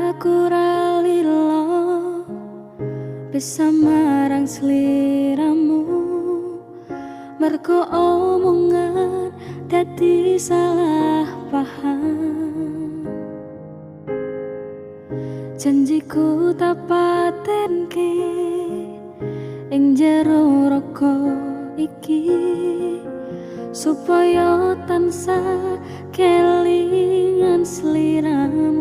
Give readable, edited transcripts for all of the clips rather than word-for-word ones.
Aku ra lilo bisa marang sliramu, mergo omongan dadi salah paham. Janjiku tak patenke ing jero raga iki, supaya tansah kelingan sliramu.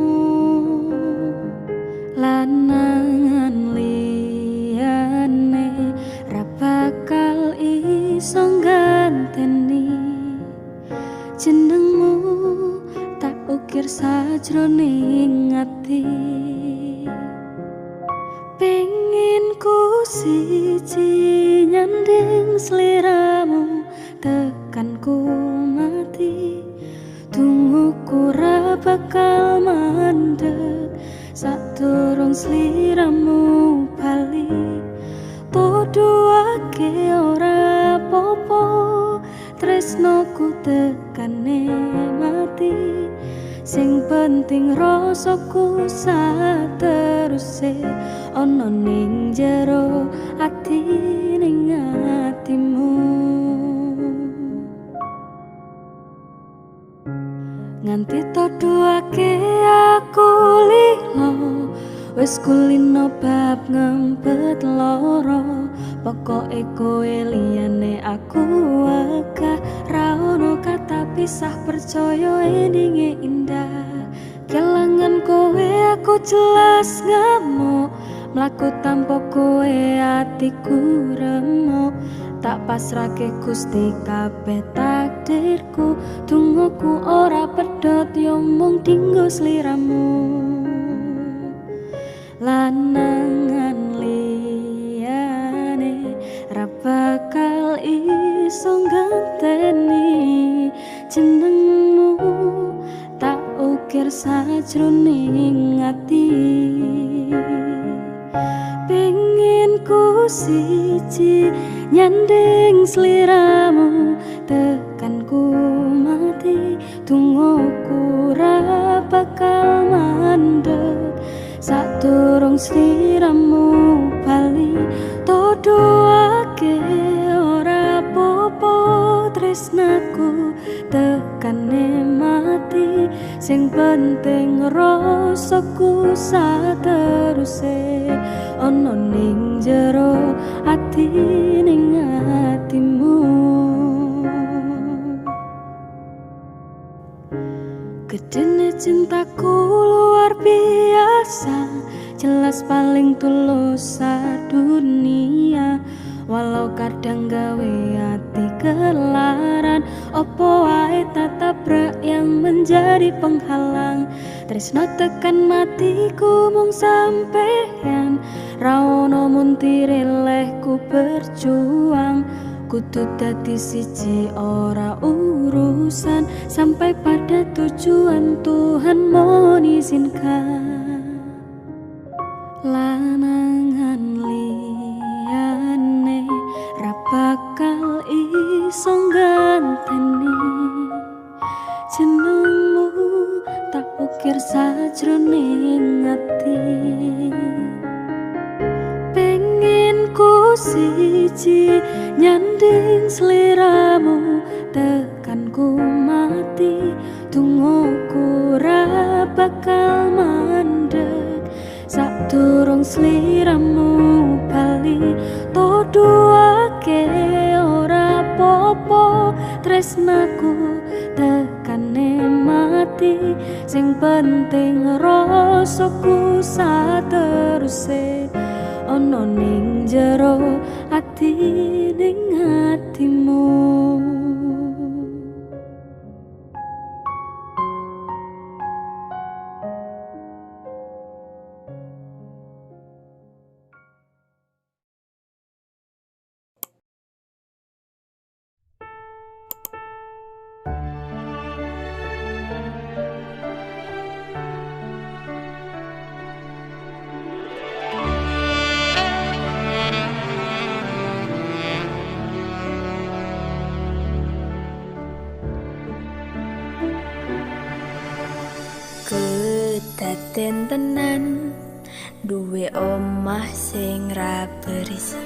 Lanangan liyane ra bakal iso ngganteni jenengmu, tak ukir sajroning ati. Pengin ku siji nyanding sliramu tekan ku mati, tungguku ra bakal mandek sadurung sliramu bali. Tuduhake ora popo, tresnoku tekane mati. Sing penting rasaku sateruse ana ning jero ati, ning atimu. Nganti tuduhake aku lilo, wis kulino bab ngempet loro. Pokoke kowe liyane aku wegah, ra ono kata pisah, percaya endinge indah. Kelangan kowe aku jelas ngamuk, mlaku tanpa kowe atiku remuk. Tak pasrahke Gusti kabeh takdirku, dongaku ora pedhot yo mung dinggo sliramu. Lanangan liyane ra bakal iso ngganteni jenengmu, tak ukir sajroning ati. Pengin ku siji nyanding sliramu tekan ku mati, dongaku ra bakal mandek sadurung sliramu bali. Tuduhake ora popo, tresnaku tekane mati. Sing penting rasaku sateruse ana ning jero ati, ning atimu. Gedene cintaku luar biasa, jelas paling tulus dunia. Walau kadang gawe ati kelaran, opo wae tak tabrak yang menjadi penghalang. Tresno tekan matiku mung sampeyan, ra ono muntire lehku berjuang. Kudu dadi siji ora urusan, sampai pada tujuan Tuhan mohon izinkan. Lanangan liyane ra bakal iso ngganteni jenengmu, tak ukir sajroning ati. Pengin ku siji nyanding sliramu tekan ku mati, dongaku ra bakal mandek sadurung sliramu bali. Tuduhake ora popo, tresnaku tekane mati. Sing penting rasaku sateruse ana ning jero ati, ning atimu. Kedaden tenan duwe omah sing ra berisi.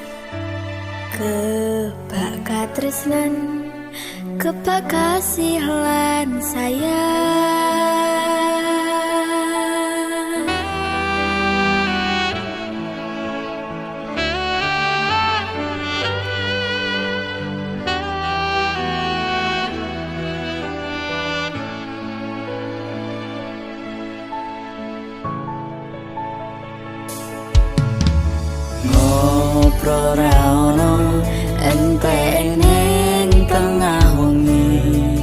Kebak katresnan, kebak kasih lan sayang. Ngobrol ra ono entek ning tengah wengi,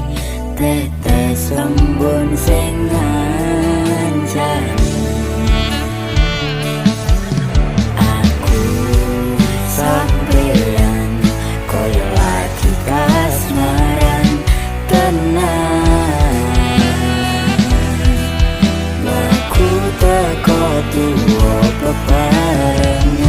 tetes embun sing ngancani. Aku sampeyan koyo lagi kasmaran tenan. Aku teko tuwa bebarengan.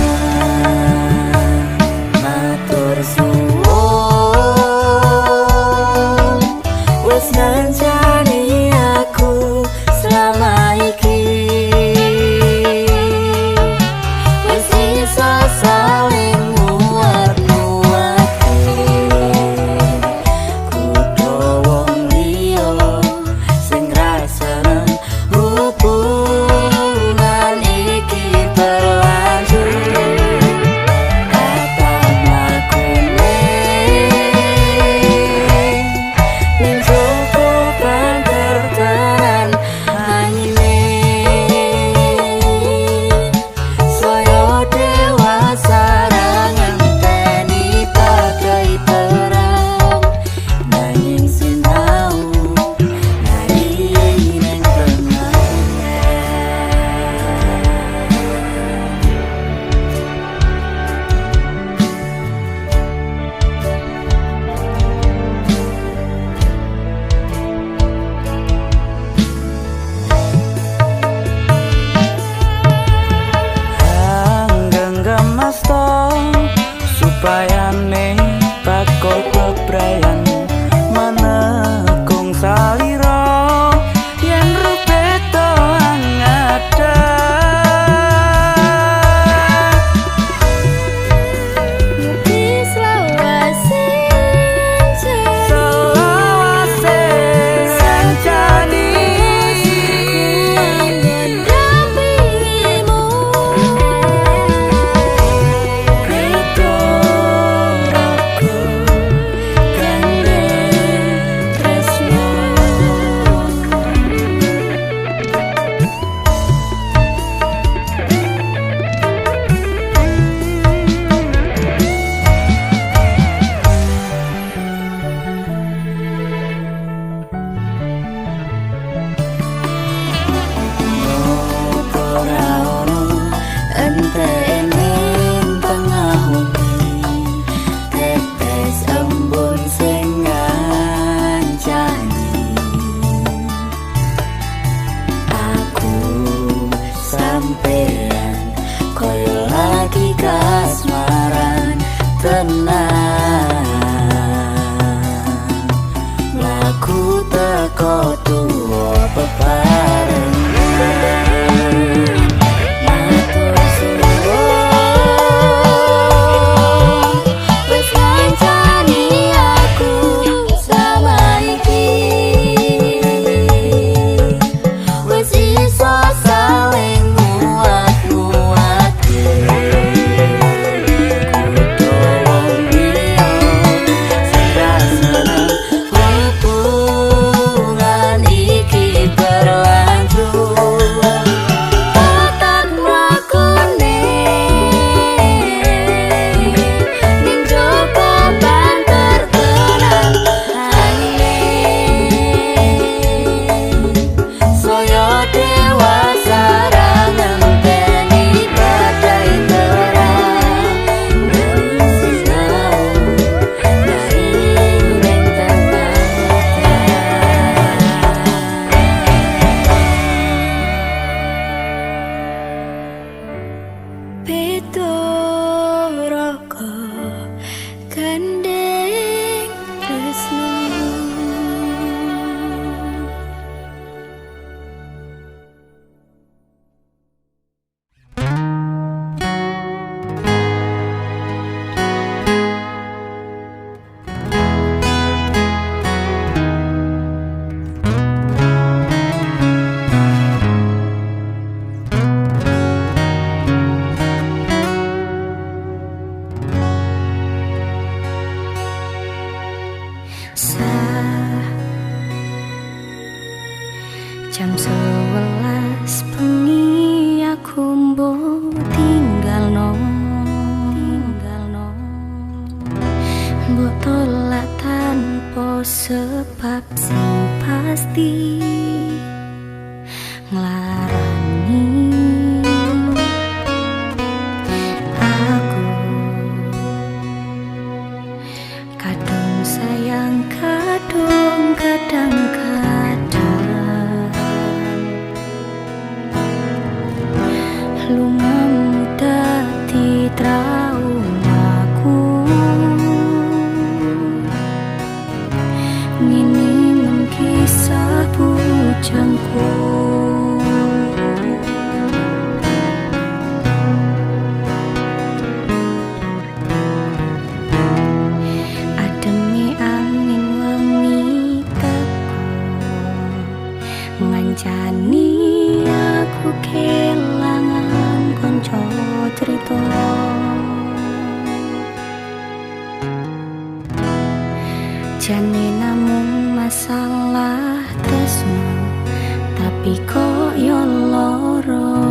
Lungamu dadi traumaku. Ngene men kisah bujangku. Ademi angin wengi teko ngancani aku kelangan konco cerita. Jane namung masalah tresno, tapi kok yo loro.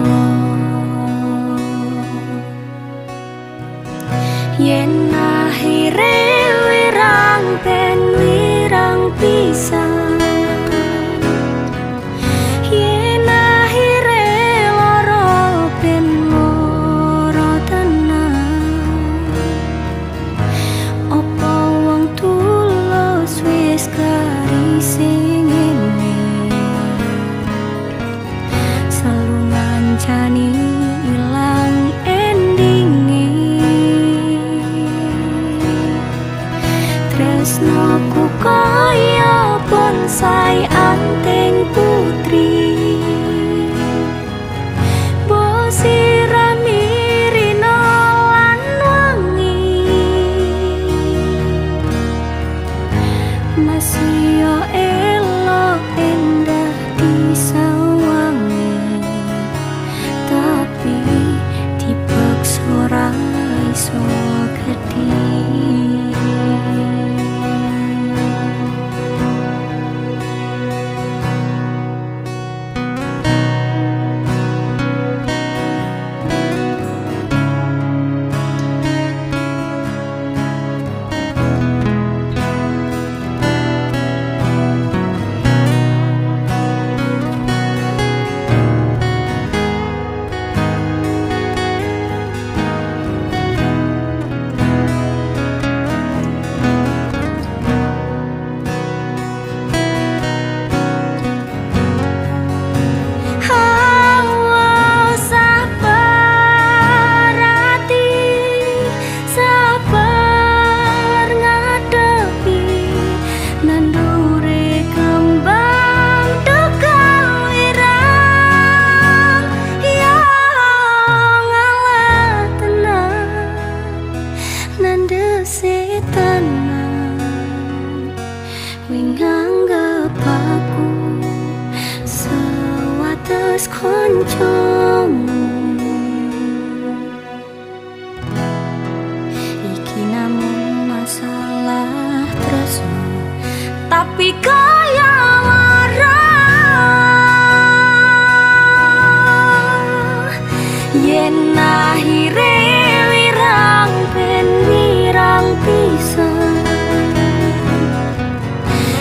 Yen akhire wirang ben wirang pisan, yen akhire loro ben loro tenan. Opo wong tulus wis kari sing ngene, selalu ngancani ilang endinge. Tresnoku kaya bonsai anting putri, mbok sirami rina lan wangi. Masih yo elok endah disawangi, tapi dipaksa ora iso gedhi. Hawa sabar ati, sabar ngadepi, nandure kembang tukal wirang. Ya ngalah tenan, nandese tenan, wing nganggep aku sewates koncomu. Iki namung masalah tresno, tapi kaya lara. Yen akhire wirang ben wirang pisan,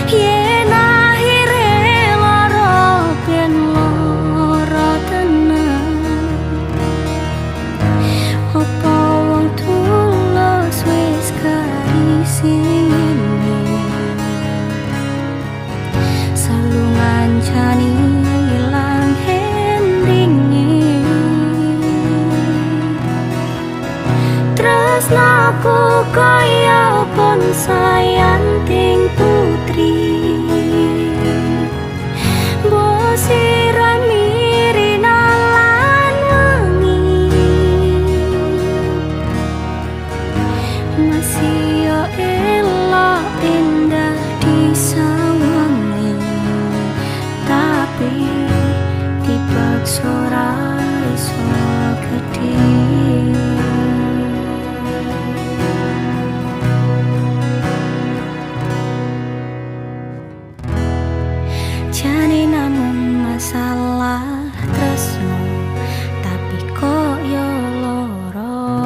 yen akhire lara ben lara tenan. Opo wong tulus wis kari sing ngene, selalu ngancani ilang endinge. Tresnaku kaya bonsai anting putri, mbok sirami rina lan wangi. Masih yo elok endah disawangi, tapi dipaksa ora iso gedhi. Jane namung masalah tresno, tapi kok yo loro.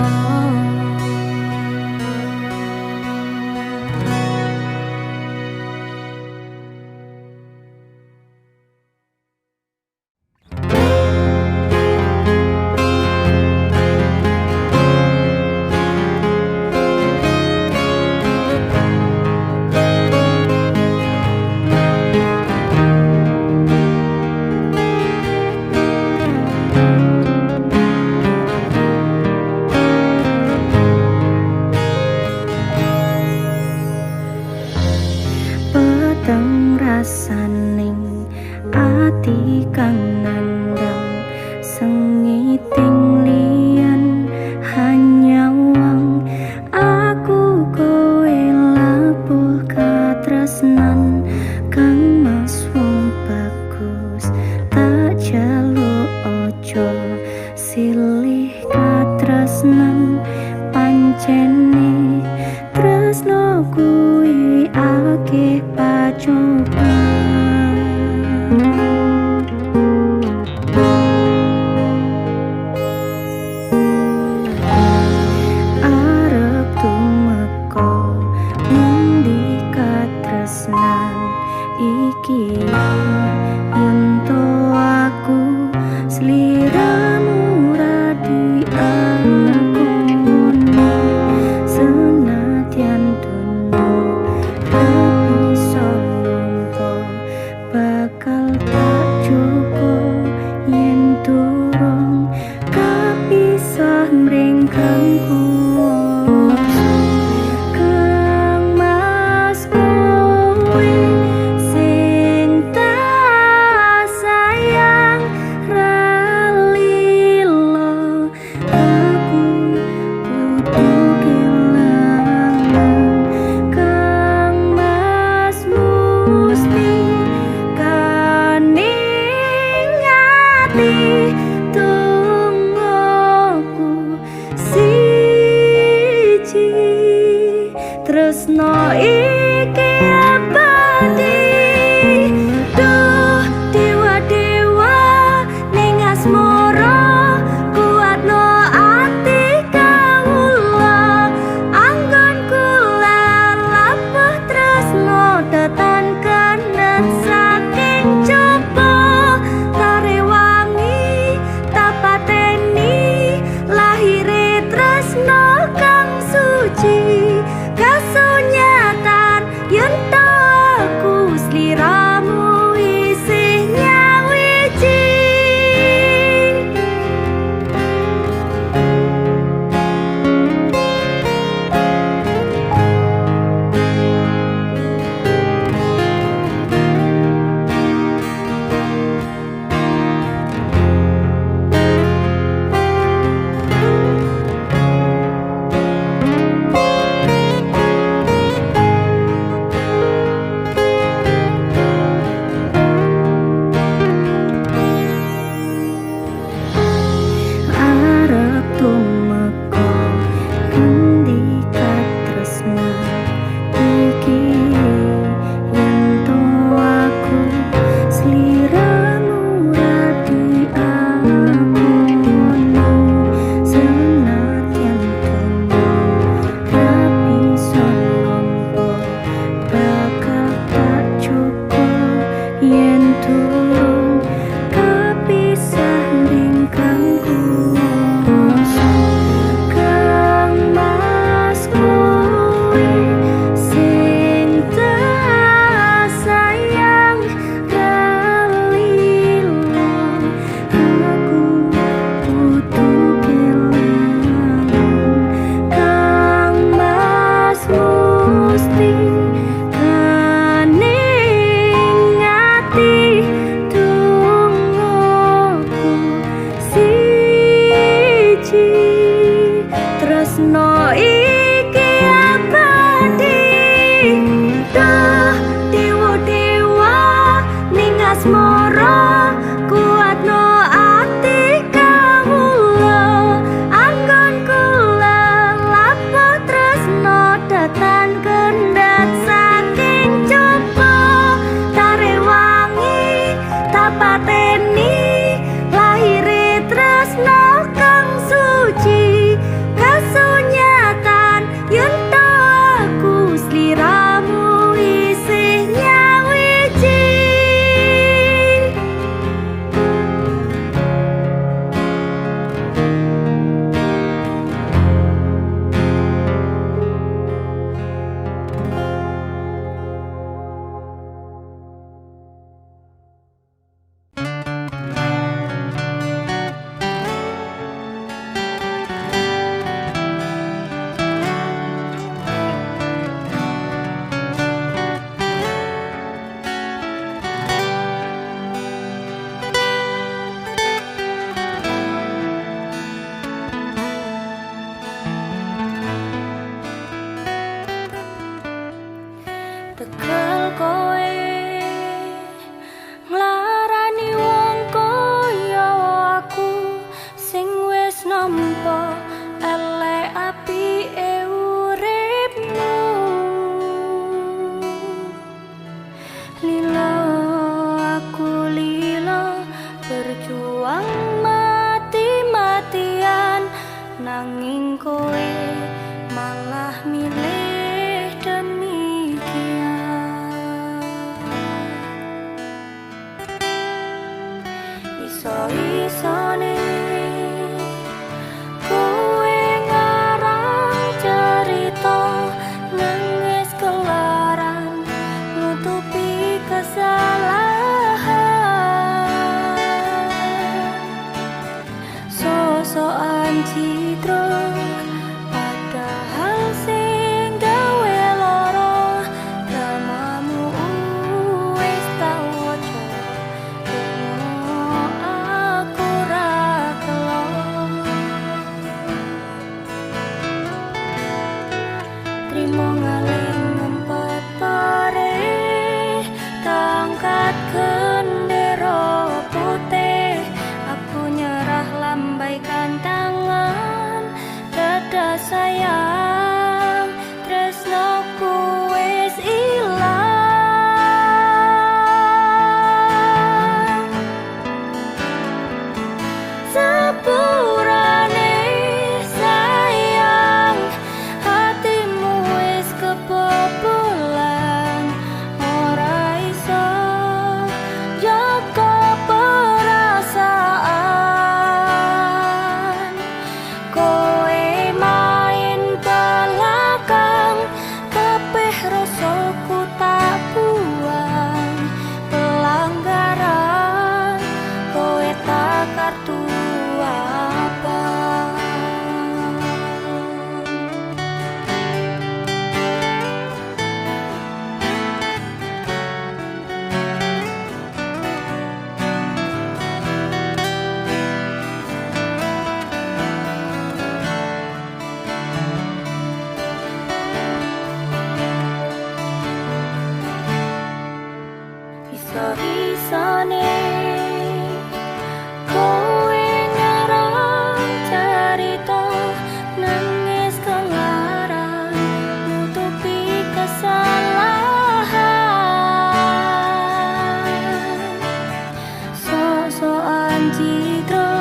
Sliramu ra diakoni, senadyan donya ra bisa nampa, bakal tak cukup yen durung kapisah mring kang kuwasa. Kang Mas kowe sing tak sayang ra. Iso-isone kowe ngarang cerita, nangis kelaran nutupi kesalahan. Sosokan citra padahal sing gawe lara. Dramamu wis tak waca, aku ra kelo. Trimo ngaling ngempet pare, tangkat gendera putih. Aku nyerah lambaikan tangan, dadah sayang, tresnoku wis ilang. Sepurane sayang, hatimu wis kebobolan. Ora iso jaga perasaan. Kowe main belakang, kabeh rasaku tak buang. Pelanggaran, kowe tak kartu apa. Iso-isone kowe ngarang cerita, nangis kelaran nutupi kesalahan. Sok-sokan citra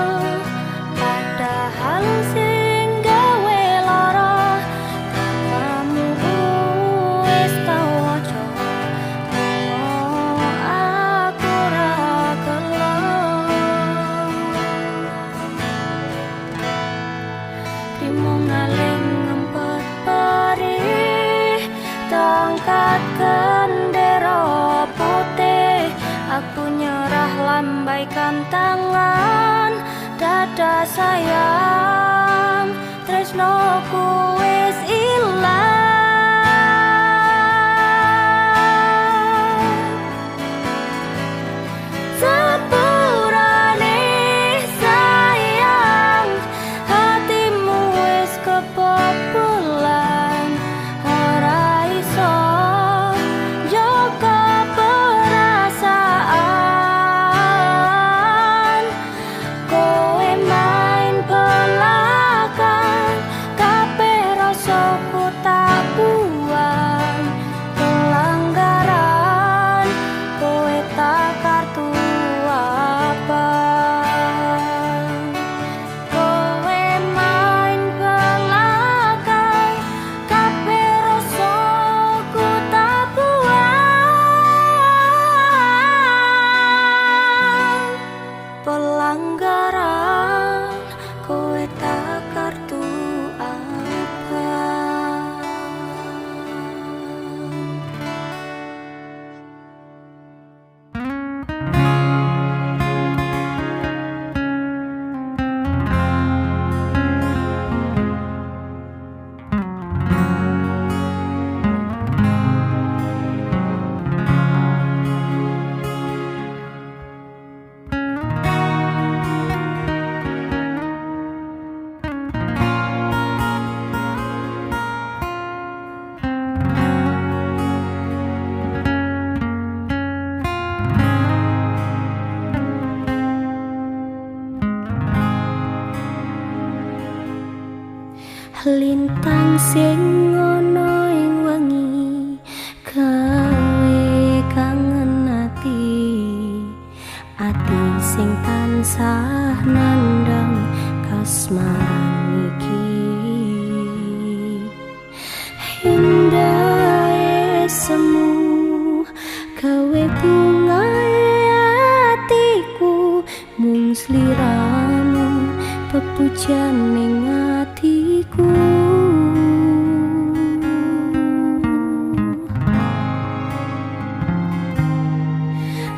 padahal sing gawe lara. Dramamu wis tak waca, aku ra kelo. Trimo ngaling ngempet perih, tangkat gendera putih. Aku nyerah lambaikan tangan, dadah sayang, tresnoku wis ilang. Sepurane sayang, hatimu wis kebobolan. Ora iso jaga perasaan. Kowe main belakang, kabeh rasaku tak buang. Pelanggaran, kowe tak kartu apa. Kowe main belakang, kabeh rasaku tak buang. Pelanggaran, kowe tak kartu apa. Lintang sing ana ing wengi gawe kangen ati, ati sing tansah nandhang kasmaran iki. Indah semu gawe bunga atiku, mung sliramu. sliramu pepujan ning atiku.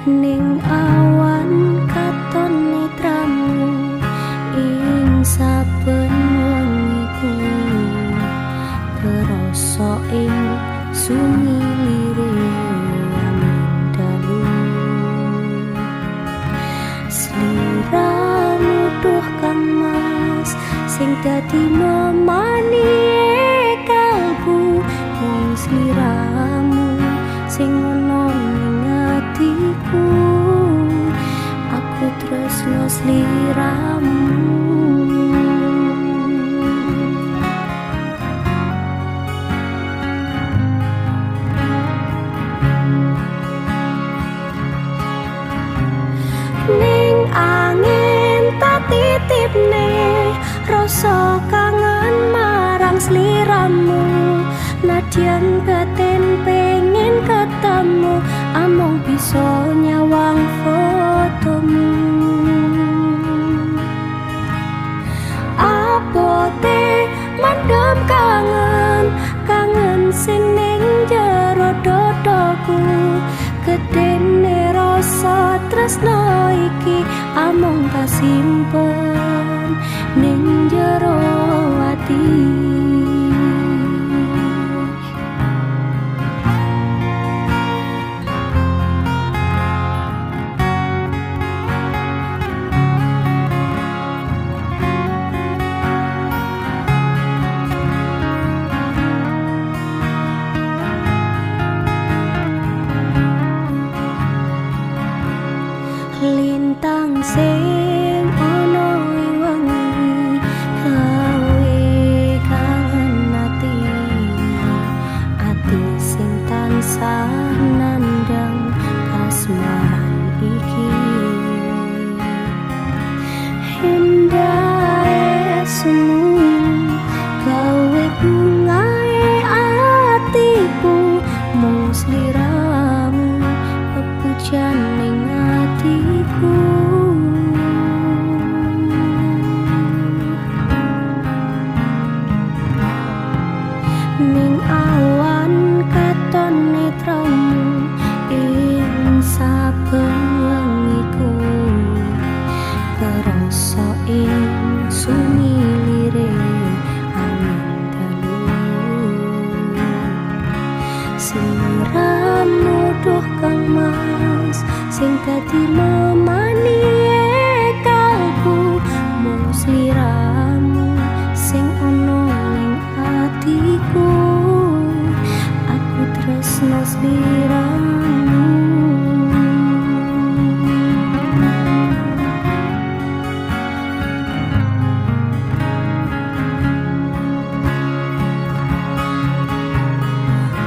Ning awan katon netramu ing saben wengiku, kerasa ing sunyi lire angin dalu. Sliramu duh kang mas sing dadi memani kalbu, mung sliramu sing ono ning atiku, aku tresno sliramu. Ning angin tak titipne rasa kangen marang sliramu, nadyan batin pengen ketemu amung bisa nyawang fotomu. Abote mendem kangen, kangen sing ning jero dodoku, gedene rasa tresno iki amung kasimpen ning jero ati. Lintang sing ana ing wengi gawe kangen ati, ati sing tansah nandhang kasmaran iki. Endahe semu gawe bungae atiku, mung sliramu pepujan ning atiku. Ning awan katon netramu ing saben wengiku, kerasa ing sunyi lire angin dalu. Sliramu duh kang mas sing dadi memani kalbu, mung sliramu sing ana ning atiku, aku tresno sliramu.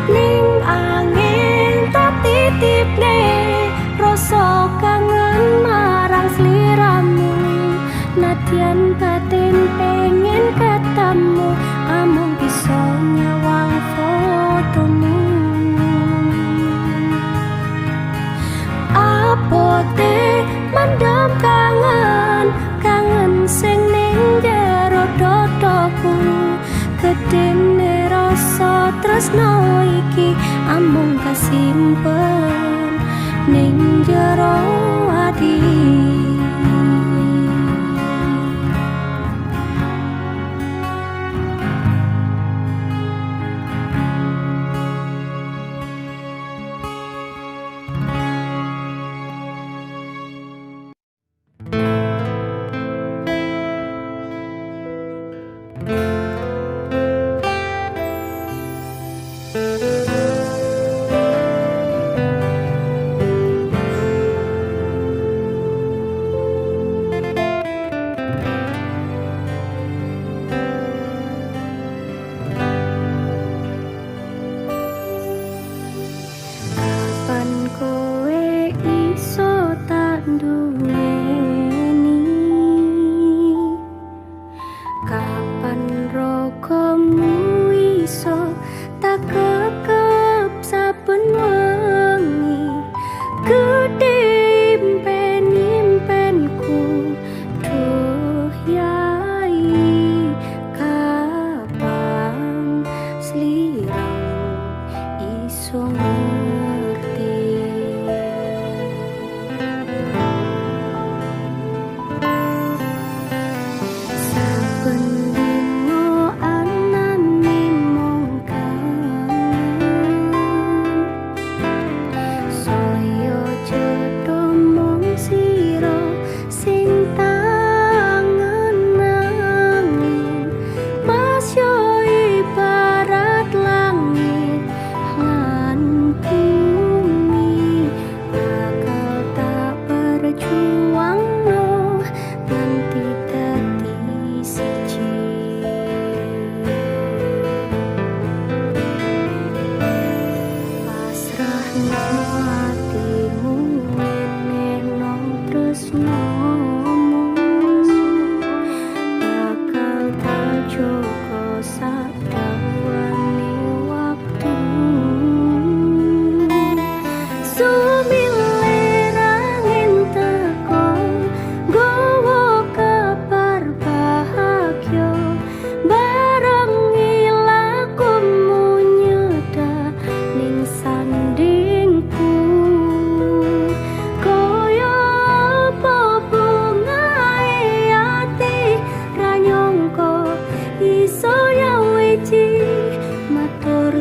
Ning angin tak titipne rasa kangen marang sliramu, nadyan batin pengen ketemu amung bisa nyawang fotomu. Abote mendem kangen, kangen sing ning jero dodoku, gedene rasa tresno iki amung kasimpen ning jero ati.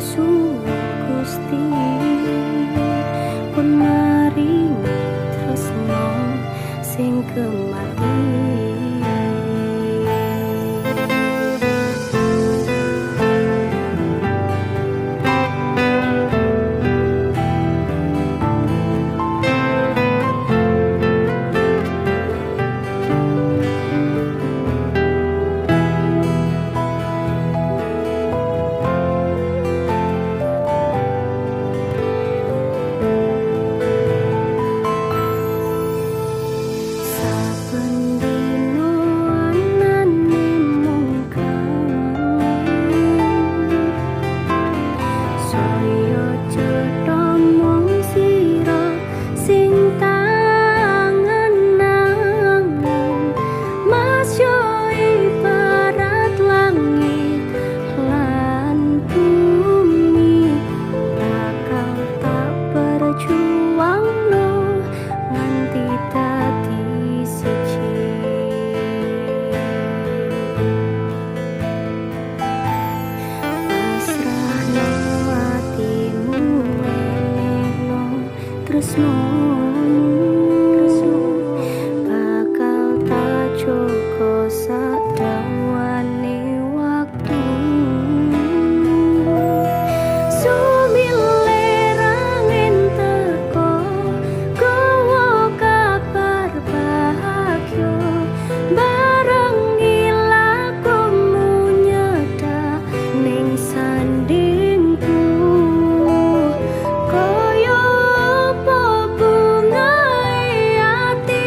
suwun Gusti pun maringi tresno sing kemati. Bakal tak cukup sadawane waktu. Sumile rangin teko gowo kabar bahagia bareng ilakumu nyedak ning sandingku. Koyo apa bungae ati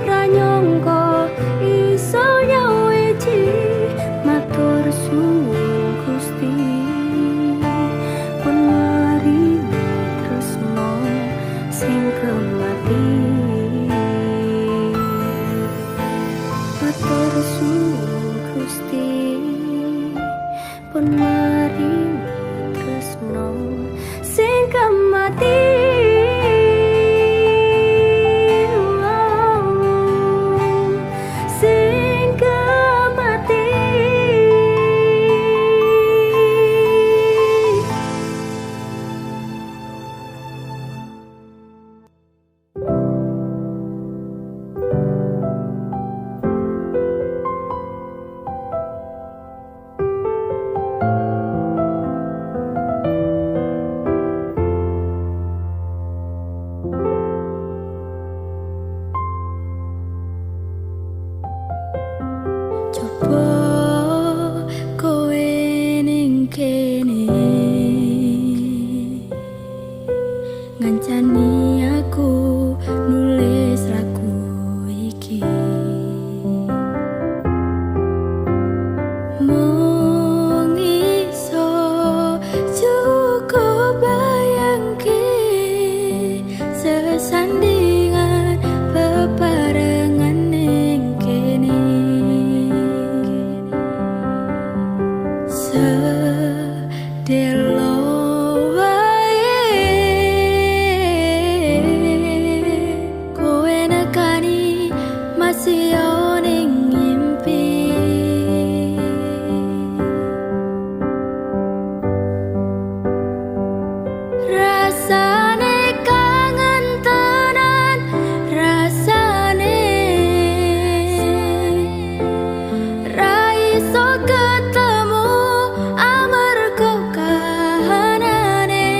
ra nyangka iso nyawiji. Matur suwun Gusti pun maringi tresno sing kemati. Matur suwun Gusti pun maringi tresno sing kemati. Sing kemati. Coba kowe ning kene ngancani aku nulis lagu iki. Mung iso cukup bayangke sesandingan bebarengan ning kene. Sedelo wae kowe nekani masih ning ngimpi. Rasane kangen tenan, rasane ra iso ketemu amarga kahanane.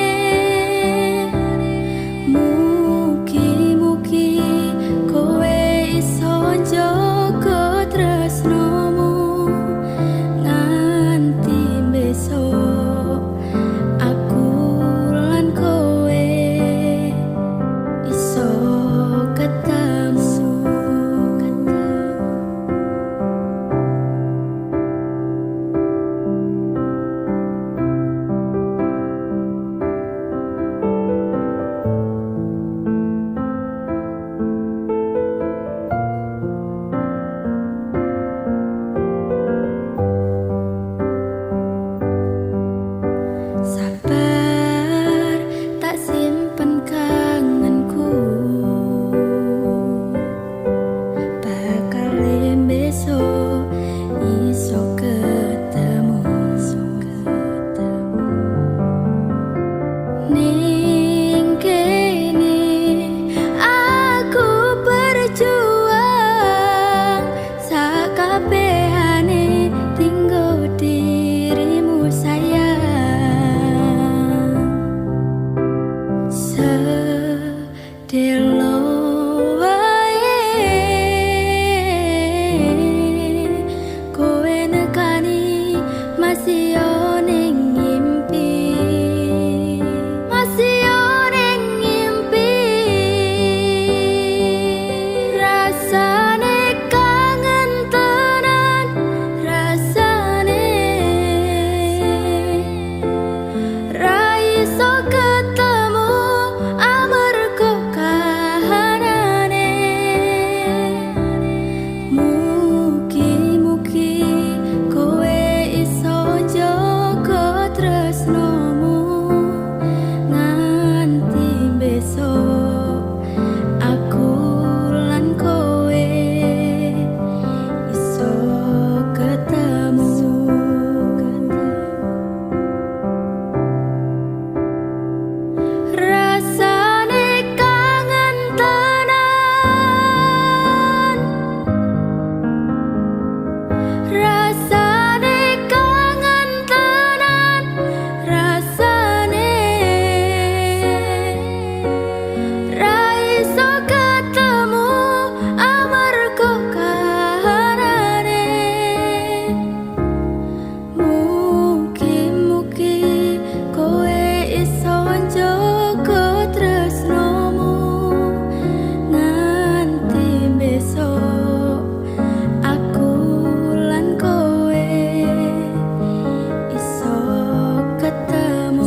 Mugi-mugi kowe iso njaga tresnomu nganti besok aku lan kowe iso ketemu. Masih ning ngimpi, masih ning ngimpi. Rasane kangen tenan, rasane ra iso ketemu amarga kahanane. Mugi-mugi kowe iso njaga tresnomu nganti besok aku lan kowe iso ketemu. Rasane kangen tenan, rasane kangen tenan, rasane ra iso ketemu amarga kahanane. Mugi-mugi kowe iso njaga tresnomu nganti besok aku lan kowe iso ketemu.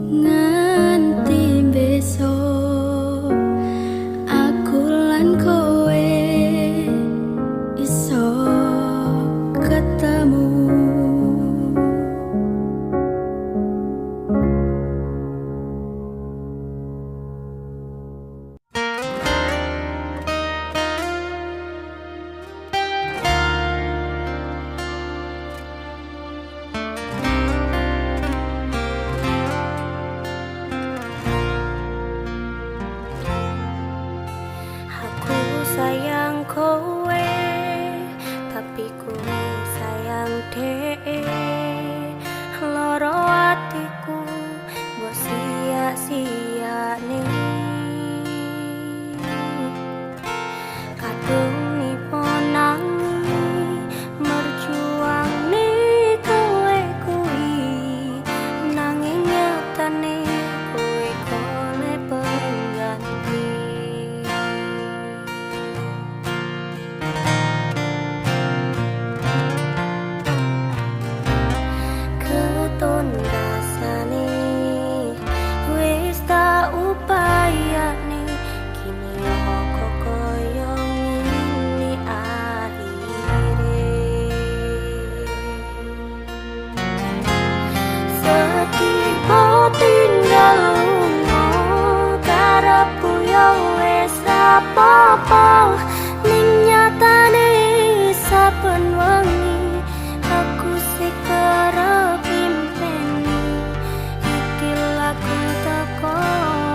Nganti besok aku lan kowe iso ketemu. Aku sayang kowe, tapi kowe sayang dhek. Loro atiku mbok sia-siane. Kadung niponangi merjuangne kowe kuwi, nanging nyatane kowe golek pengganti. Keton rasane wis tak upayane, kini aku koyo ngene akhire. Sedih kok tinggal lunga, karepku yo wis apa-apa, ning nyatane saben wengi aku sik kerep impeni. Iki lagu teko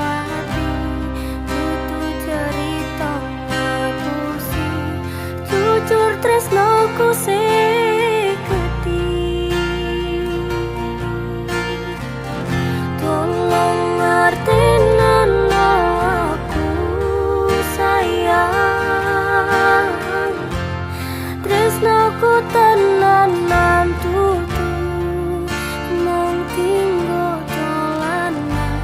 ati, dudu cerita ngapusi, jujur tresnoku sik gedhi. Tolong ngertenono aku sayang, tresnoku tenanan dudu mung tinggo dolanan.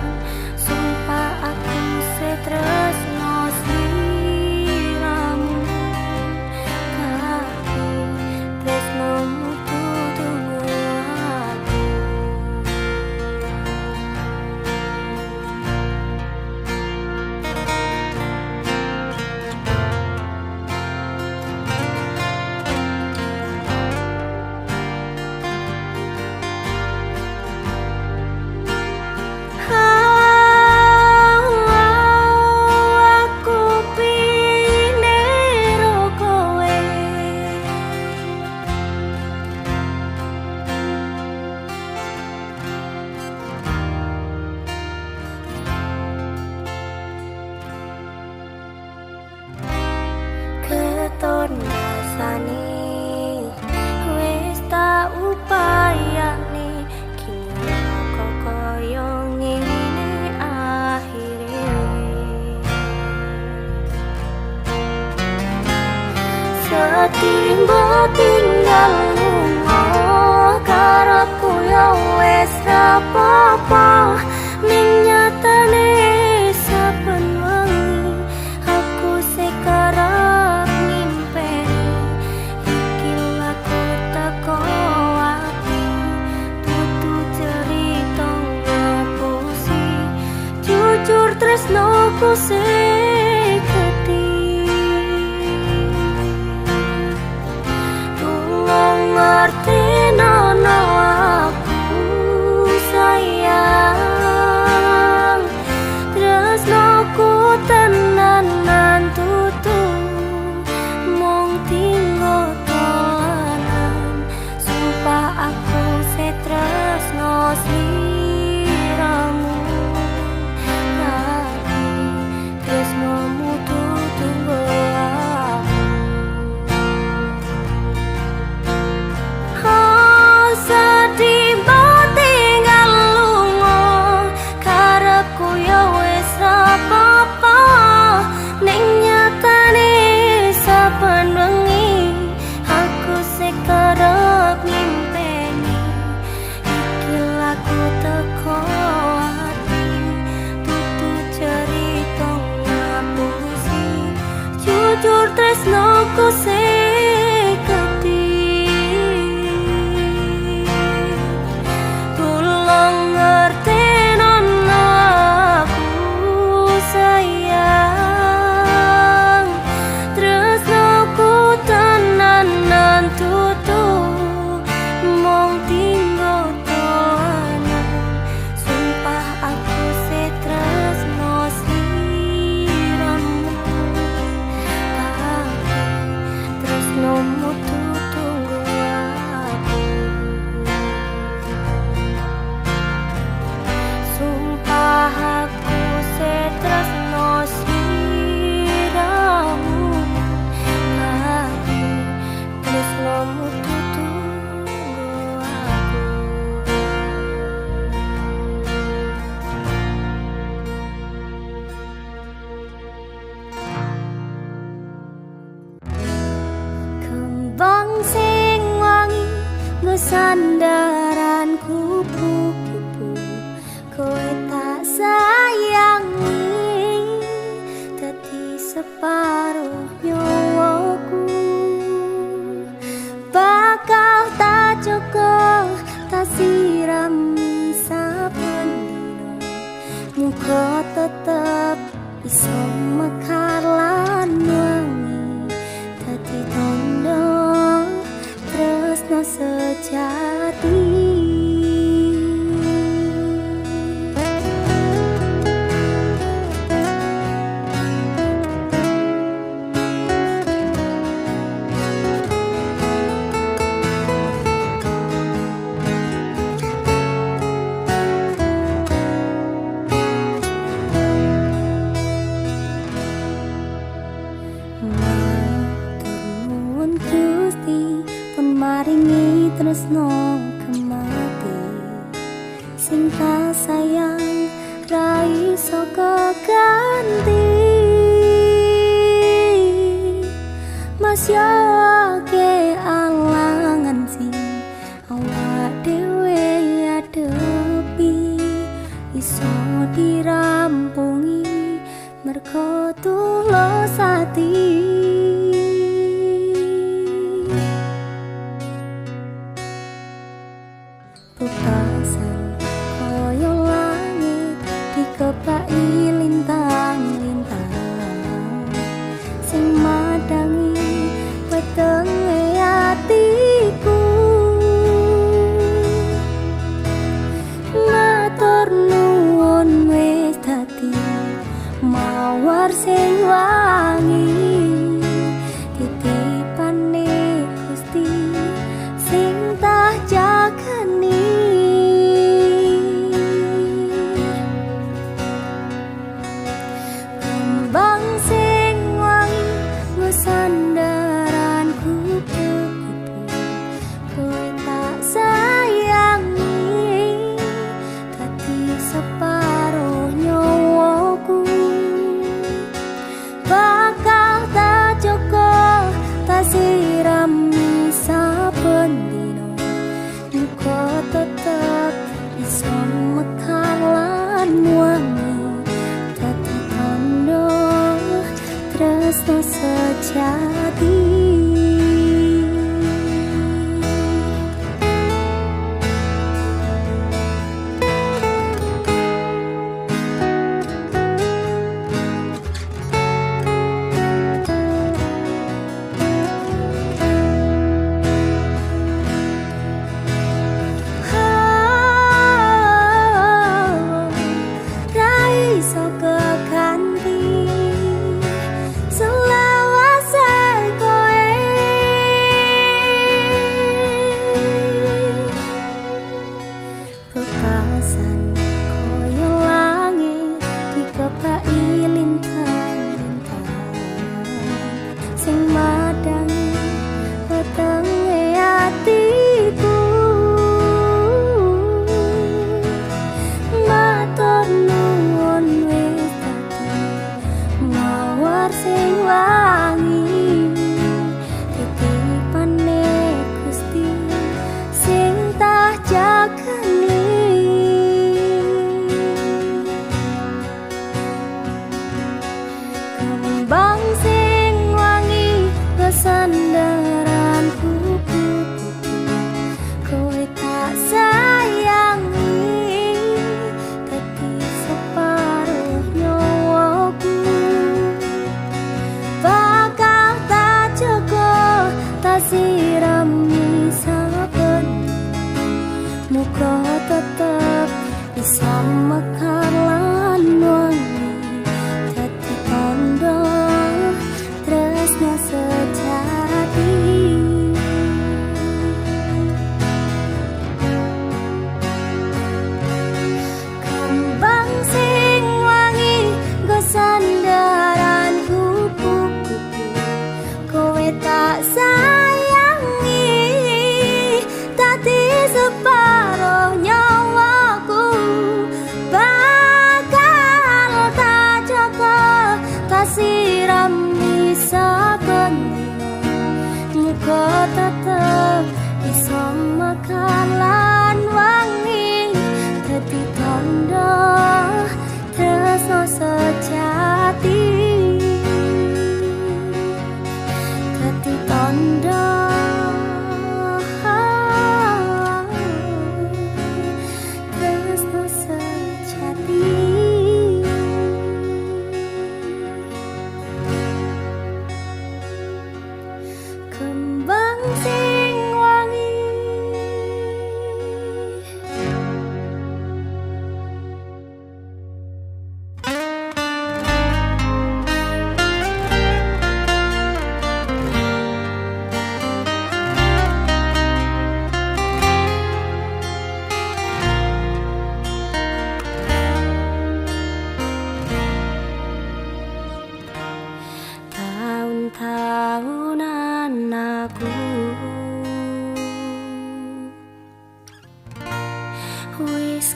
Sumpah aku setresno sliramu, tapi Sedih mbok tinggal lunga, karepku yo wis ra apa-apa. Ning nyatane saben wengi aku sing kerep ngimpeni. Iki lagu teko ati, tutu cerita ngapusi. Jujur tresnoku sing gedhi. Tulung ngertinono aku sayang, tresnoku tenanan tutu mung tinggo dolanan. Sumpah aku sing tresno sliramu, tapi tresnomu tutu nggo aku. Oh, sedih mbok tinggal lunga, karepku yo wis ra apa-apa. Ning nyatane saben wengi aku sing kerep ngimpeni. Iki lagu teko ati, tutu cerita ngapusi. Jujur tresnoku sing gedhi. Tulung ngertinono aku sayang, tresnoku tenanan tutu mung tinggo dolanan. Sumpah aku sing tresno sliramu, tapi tresnomu tutu nggo aku. Sumpah aku sing tresno sliramu, tapi tresnomu tutu nggo aku. Kembang sing wangi nggo sandaran kupu-kupu, kowe tak sayangi dadi separo nyawaku. Bakal tak jaga, tak sirami saben dina, muga tetep iso mekar lan wangi dadi tondo tresno sejati. Matur nuwun Gusti pun maringi tresno kemati, sing tak sayang ra iso keganti. Masih akeh alangan sing awak dhewe adepi, iso dirampungi mergo tulus ati. Bebasan kaya langit dikepaki lintang-lintang, sing madangi wetenge atiku. Matur nuwun wis dadi mawar sing wangi, titipane Gusti sing tak jagani. Kembang sing wangi nggo sandaran kupu-kupu, kowe tak sayangi dadi separo nyawaku. Bakal tresno sejati.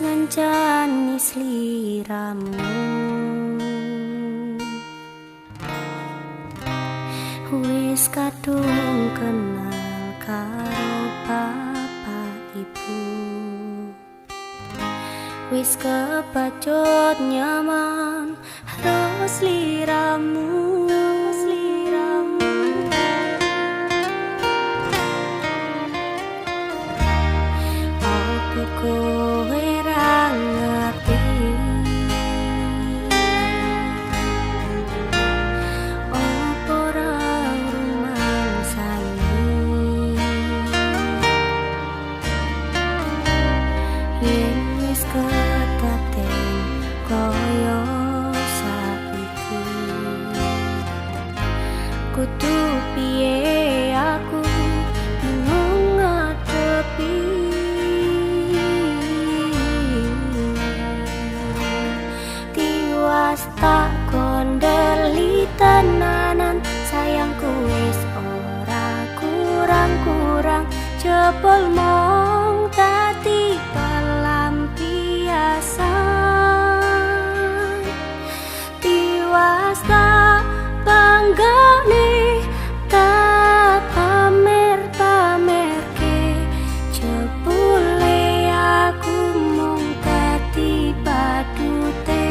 Ngancani sliramu, wis kadung kenal karo bapak ibu, wis kebacut nyaman ro sliramu. Kowe ra ngerti opo ra rumangsani yen wis kedaten kaya saiki, kudu piye aku bingung ngadepi. Tak kondeli tenanan sayangku wis ora kurang-kurang, jebul mung dadi pelampiasan. Tiwas tak banggane tak pamer-pamerke, jebule aku mung dadi badute.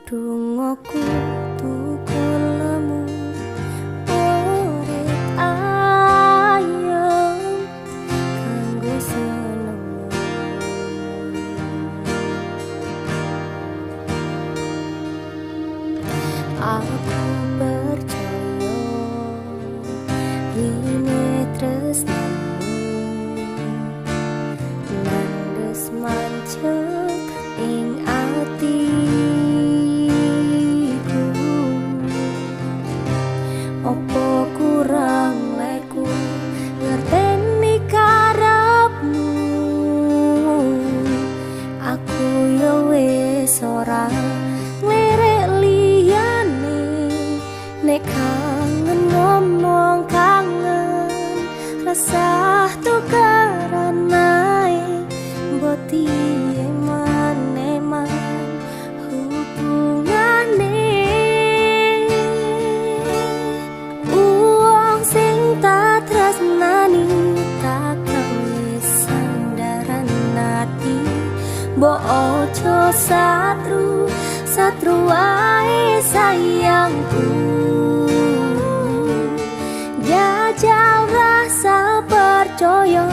Dungoku tukul lemu urip ayem kanggo senengmu. Aku percaya ine tresnamu nandes mancek ing ati. Opo kurang leku ngerteni karepmu? Aku yo wis ora nglirik liyane. Nek kangen ngomong kangen, resah tukaran ae mbok eman-eman hubungane. Tresnani tak gawe sandaran ati, mbok ojo satru satru wae sayangku. Jajal rasa percaya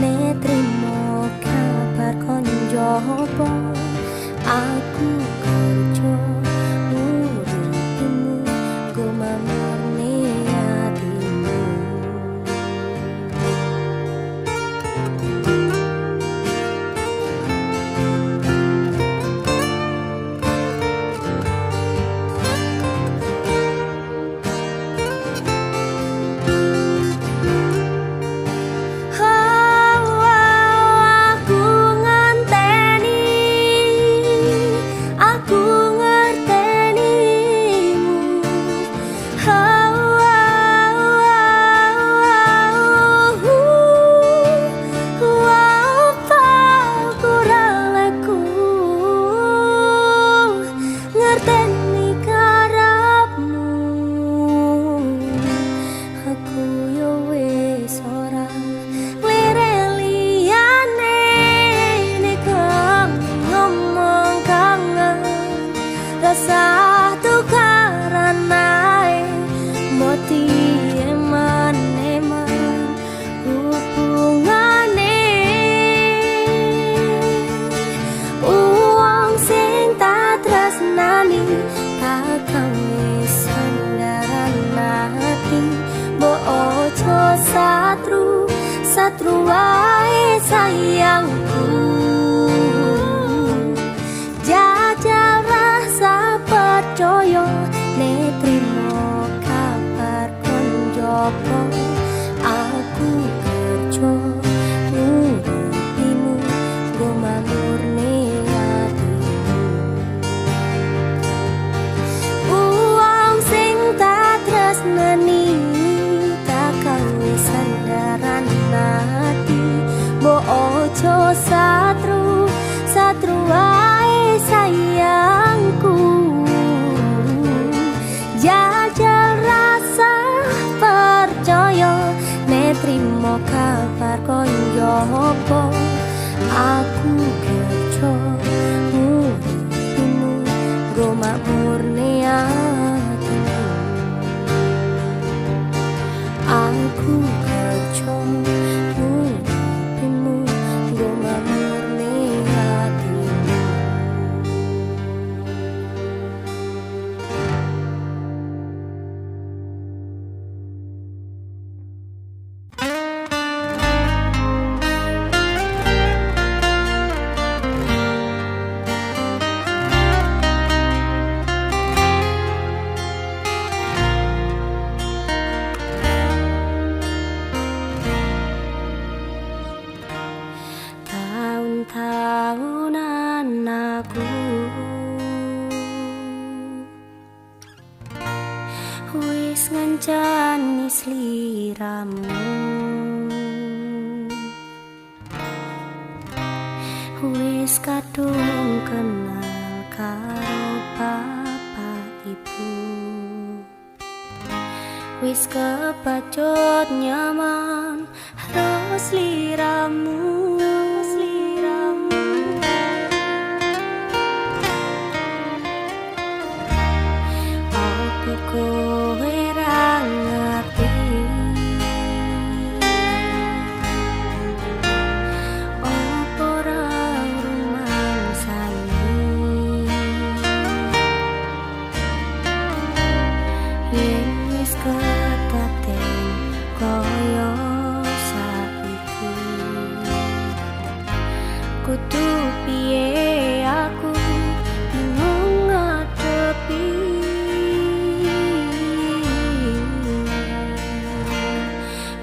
nek trimo kabar kon njopo. Aku kerja nguripimu go mamurne atimu. Satru satru wae sayangku. Jajal rasa percaya nek trimo kabar kon njopo. Aku kerja nguripimu go mamurne atimu. Uwong sing tak tresnani sandaran ati, mbok ojo satru satru wae sayangku. Jajal rasa percaya nek trimo kabar kon njopo. Aku kerja nguripimu go makmurne atimu. Aku kerja nguripimu go mamurne atimu. Tahunan aku wis ngancani sliramu, wis kadung kenal karo bapak ibu, wis kebacut nyaman ro sliramu. Kudu piye aku bingung ngadepi.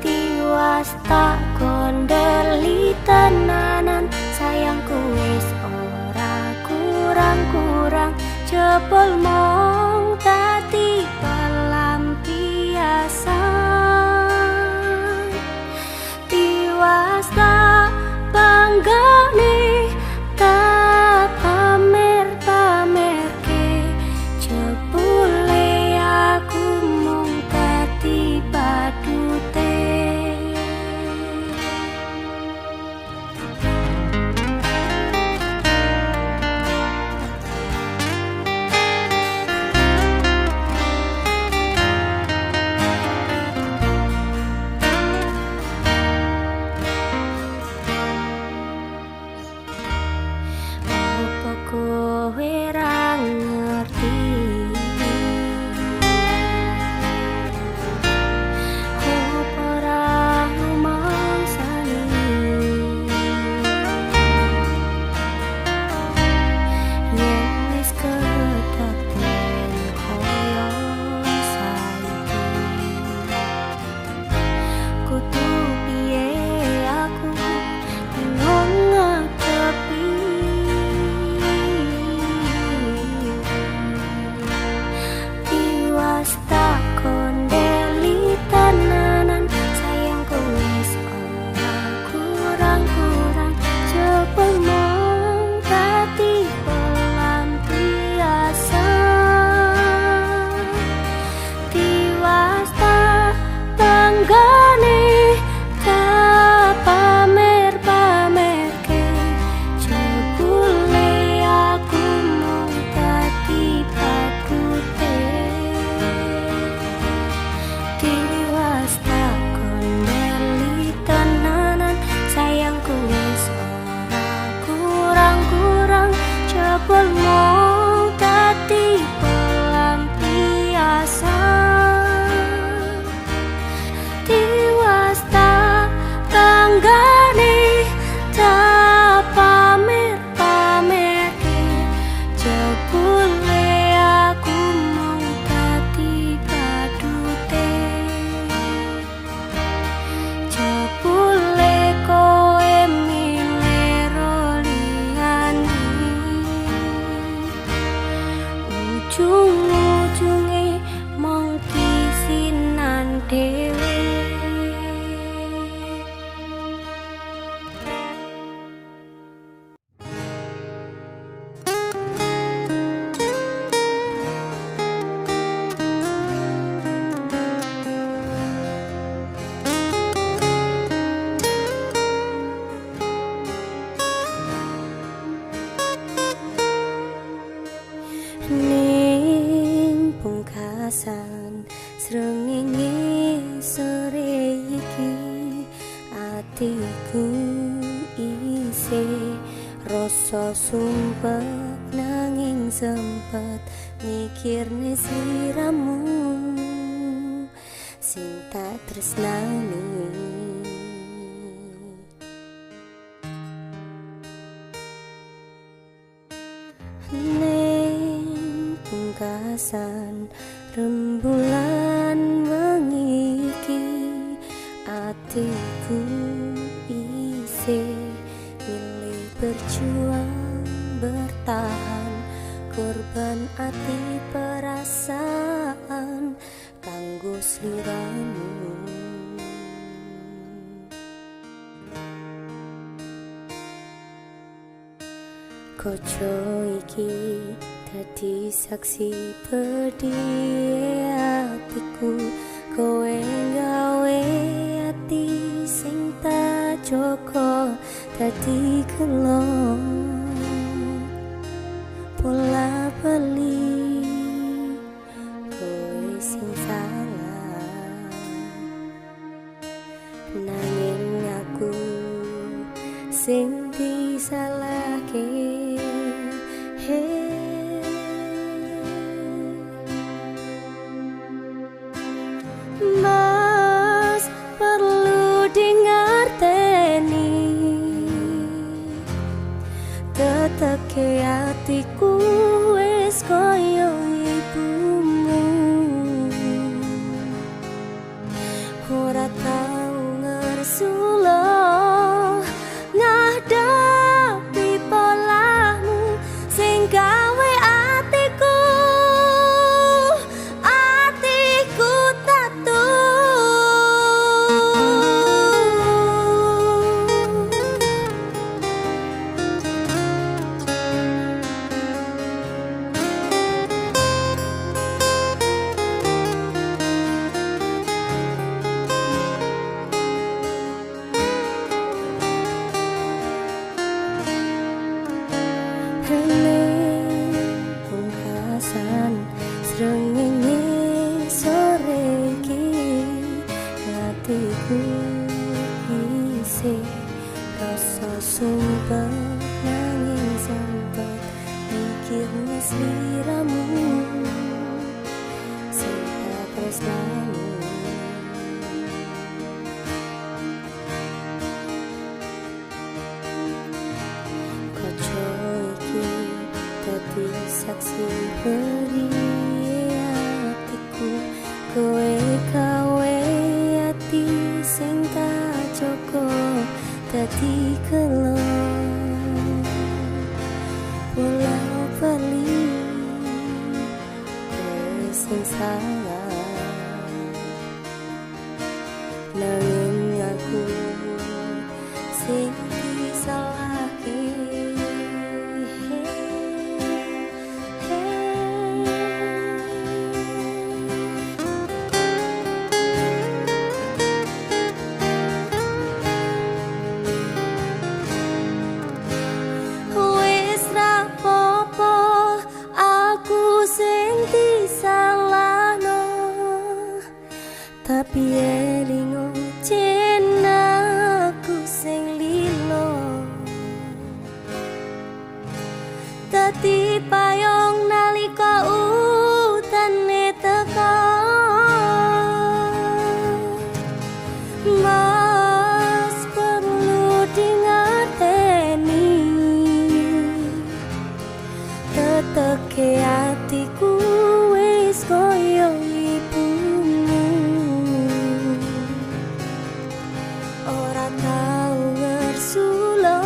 Tiwas tak kondeli tenanan, sayangku wis ora kurang-kurang. Jebul mung dadi pelampiasan. Tiwas tak banggane, tak pamer-pamerke, jebule aku mung dadi badute. Apa kowe ra ngerti? Apa ra rumangsani? Yen wis kedaden kaya saiki, kudu piye aku bingung ngadepi. Tiwas tak kondeli tenanan, sayangku wis ora kurang-kurang. Jebul mung dadi pelampiasan. Tiwas tak banggane, tak pamer-pamerke, jebule aku mung dadi badute. Tiwas tak kondeli tenanan, sayangku wis ora kurang-kurang. Jebul mung dadi pelampiasan. Tiwas tak banggane, tak pamer-pamerke, jebule aku mung dadi badute. Jebule kowe milih ro liyane, ujung-ujunge mung kisinan dhewe. Ning pungkasan srengenge sore iki, atiku isih rasa sumpek nanging sempet mikirne sliramu sing tak tresnani. Ning pungkasan rembulan wengi iki, atiku isih milih berjuang bertahan, korban ati perasaan kanggo sliramu. Kaca iki dadi saksi pedhihe atiku, kowe gawe ati sing tak jaga dadi gelo. Bola bali kowe sing salah, nanging aku sing disalahke. Mas perlu di ngerteni, Teteke atiku wis kaya ibumu, ora tau ngersula ngadepi polahmu sing gawe atiku, atiku tatu. Hening pungkasan srengenge sore iki, atiku isih rasa sumpah nanging sempet mikirne sliramu sing tak tresnani. Kaca iki dadi saksi perih atiku, kowe gawe ati sing tak jaga dadi gelo. Bola bali kowe sing salah, nanging aku sing disalahke. Wis ra apa-apa aku sing disalahno, tapi elingo yen aku sing lilo. Dadi payung nalika utane teka, Mas perlu dingerteni. Teteke atiku wis kaya ibumu, ora tau ngersula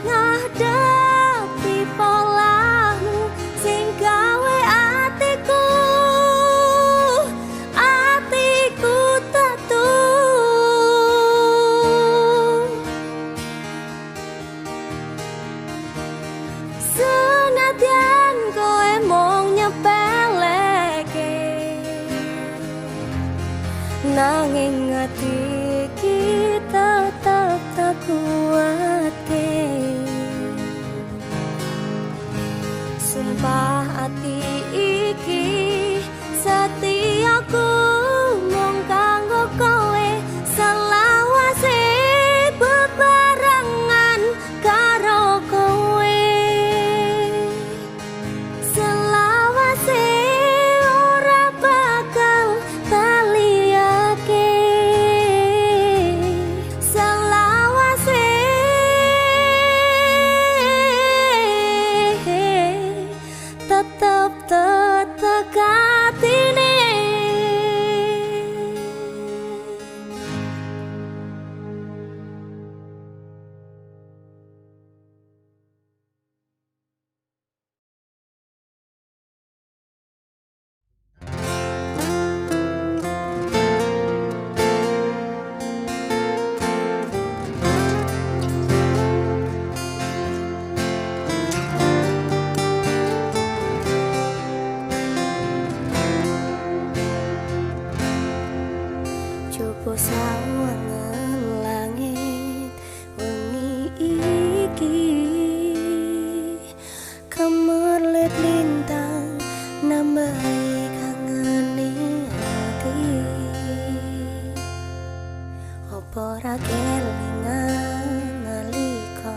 ngadepi polahmu sing gawe atiku, atiku tatu. Senadyan kowe mung nyepeleke, nanging ati iki tetep tak kuatke. Sumpah ati iki setiaku mung kanggo kowe selawase bebarengan karo kowe. Selawase ora bakal taliyake, selawase tetep tetep atine. Coba sawangan langit wengi iki, kemerlit lintang nambahi kangene ati. Apa ra kelingan nalika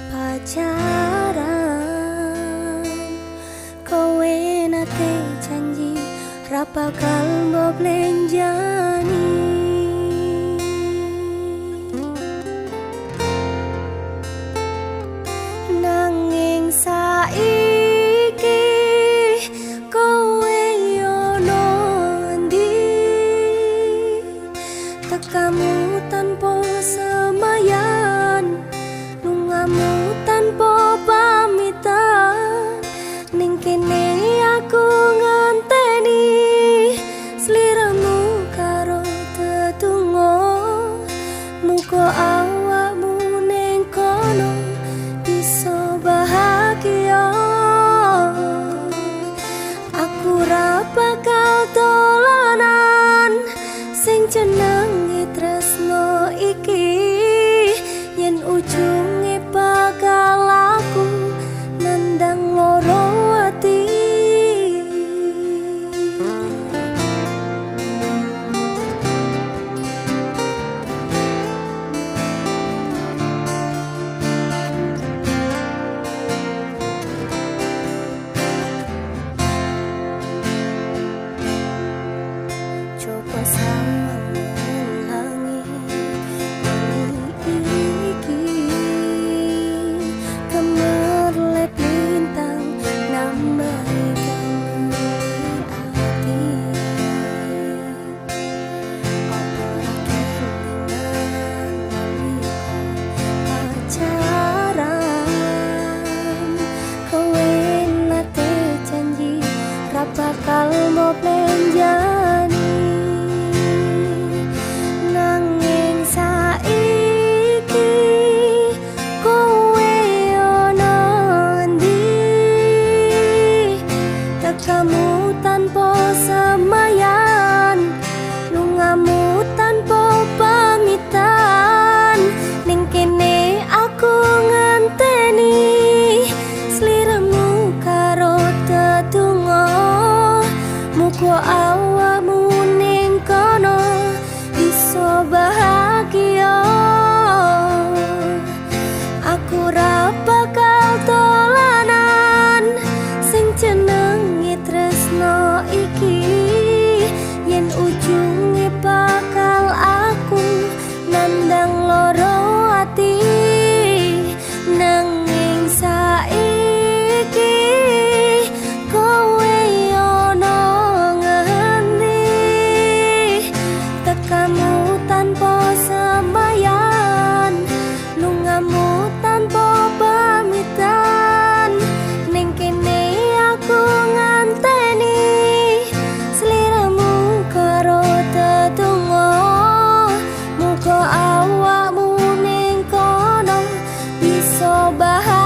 pacaran, kowe nate janji ra bakal mbok lenjani. bahagia.